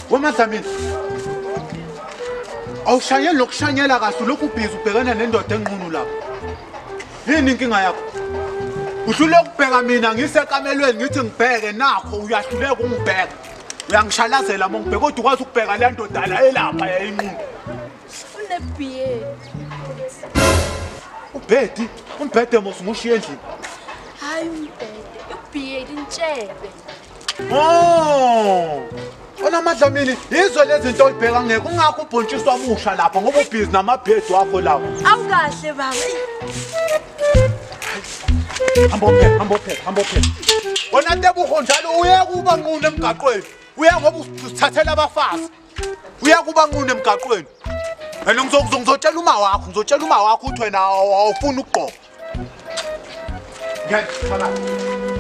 WeMadlamini. Awushanyeli nokushanyela kahle lokhu ubhizi ubhekene nendoda enqunu lapha. Yini inkinga yakho? Uhlule ukubheka mina ngisekamelweni ngithi ngibheke nakho uyahluleka ungibheka. Uyangishalazela uma ngibheka kodwa ukwazi ukubheka le ndoda la elapha yayinqunu. Unebhiyedi. Ubhedi, umbhede mos ngushiye endlini. Hayi umbhede, ubhiyedi intshebe. Oh! Wena MaDlamini, yizo lezi zinto oyibheka ngeke ungakho ubhontshisi wamusha lapha ngoba ubhizi namabhedi wakho lawo. Awukahle baba. Hamba opheka, hamba opheka, hamba opheka. Wena Tebogo njalo uye kuba nqunu emgaqweni. Uya ngoba usithathela abafazi. Uya kuba nqunu emgaqweni. Wena ngizotshela uma wakho, ngizotshela uma wakho uthi wena awufuni ukugqoka. Ngeke, phakathi.